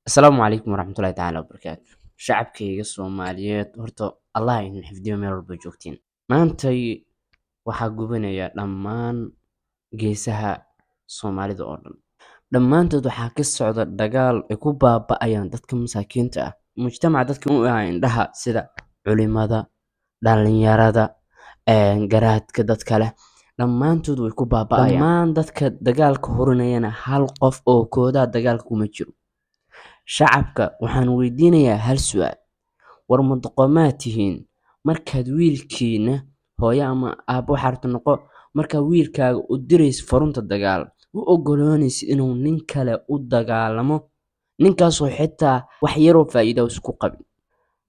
Asalaamu calaykum waraxmatullahi tacaala wabarakaatu. Shacabkayga Soomaaliyeed, horta Allah idin xifdiyo meel walba joogtiin. Maantay waxaa gubanaya dhammaan geesaha Soomaalida oo dhan. Dhammaantood waxaa ka socda dagaal ay ku baaba'ayaan dadka masaakiinta ah, mujtamaca dadka u ah indhaha, sida culimada, dhalinyarada, garaadka dadka leh. Dhammaantood way ku baaba'ayaan. Dhammaan dadka dagaalka hurinayana hal qof oo koodaa dagaalka kuma jiro. Shacabka waxaan weydiinayaa hal su'aal: war ma doqomaad tihiin? Markaad wiilkiina, hooyo ama aabbo waxaa rabto noqo, markaa wiilkaaga u dirayso furunta dagaal, u ogoloonaysid inuu nin kale u dagaalamo, ninkaasoo xitaa wax yaroo faa'iida isku qabin?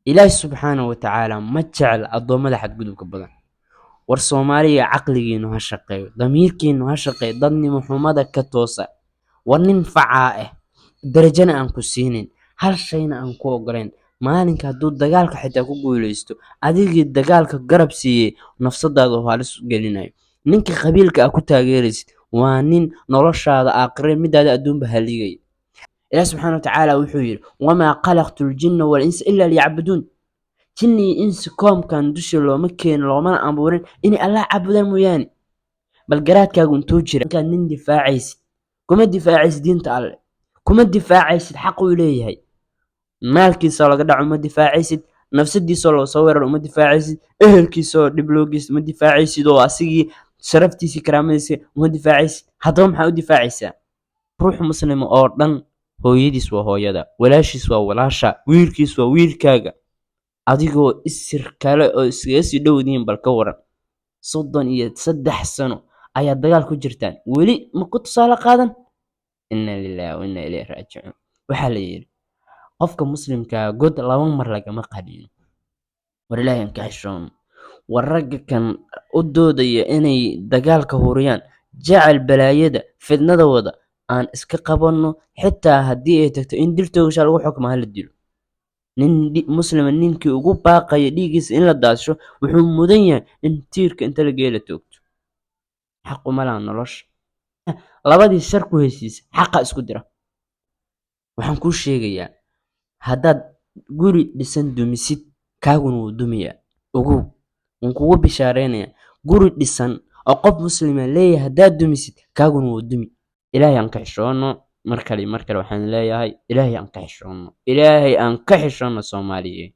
Ilaahi subxaana wa tacaala ma jecel addoommada xadgudubka badan. War Soomaaliya, caqligiinu ha shaqeeyo, damiirkiinu ha shaqeeyo, dadnimo xumada ka toosa. War nin facaa ah, darajana aan ku siinin, hal shayna aan ku ogolayn, maalinka hadduu dagaalka xitaa ku guuleysto, adigii dagaalka garab siiyey nafsadaada oo halis gelinayo. Ninka qabiilka ah ku taageeraysid waa nin noloshaada aakhire midaada adduunba haligaya. Ilaah subxaana wa tacaala wuxuu yidhi: "Wamaa khalaqtu ljinna walinsa ilaa liyacbuduun." Jinni iyo insi koomkan dusha looma keenin, loomana abuurin inay Allah caabudaan mooyaane. Bal garaadkaagu intuu jira? Markaad nin difaacaysid, kuma difaacaysid diinta Alle, kuma difaacaysid xaq uu leeyahay. Maalkiisa laga dhaco uma difaacaysid, nafsadiisoo loo soo weeraro uma difaacaysid, ehelkiisoo dhib loo geysto uma difaacaysid, oo asigii sharaftiisii karaamadiisa uma difaacaysid. Haddaba maxaa u difaacaysaa? Ruux muslima oo dhan hooyadiis waa hooyada, walaashiis waa walaasha, wiilkiis waa wiilkaaga. Adigoo isir kale oo iskaga sii dhowdiin, bal ka waran? 33 sano ayaa dagaal ku jirtaan, weli ma ku tusaale qaadan? Inna lillahi wa inna ilayhi raajicuun. Waxaa la yidhi, qofka muslimkaa god laba mar lagama qaniino. War Ilaahay aan ka xishoono. War ragga kan u doodaya inay dagaalka huriyaan, jecel balaayada fitnada wada, aan iska qabanno. Xitaa haddii ay tagto in dil toogasha lagu xukumo, hala dilo. Nin muslima ninkii ugu baaqaya dhiiggiisa in la daadsho wuxuu mudan yahay in tiirka inta la geeyo la toogto. Xaq uma laha nolosha. Labadii shar ku heshiisa xaqa isku dira. Waxaan kuu sheegayaa, haddaad guri dhisan dumisid, kaaguna wuu dumiyaa. Ogow, waan kugu bishaareynaya: guri dhisan oo qof muslima leeyahay haddaad dumisid, kaaguna wuu dumi. Ilaahay aan ka xishoono. Mar kale iyo mar kale waxaan leeyahay, Ilaahay aan ka xishoono, Ilaahay aan ka xishoono, Soomaaliye.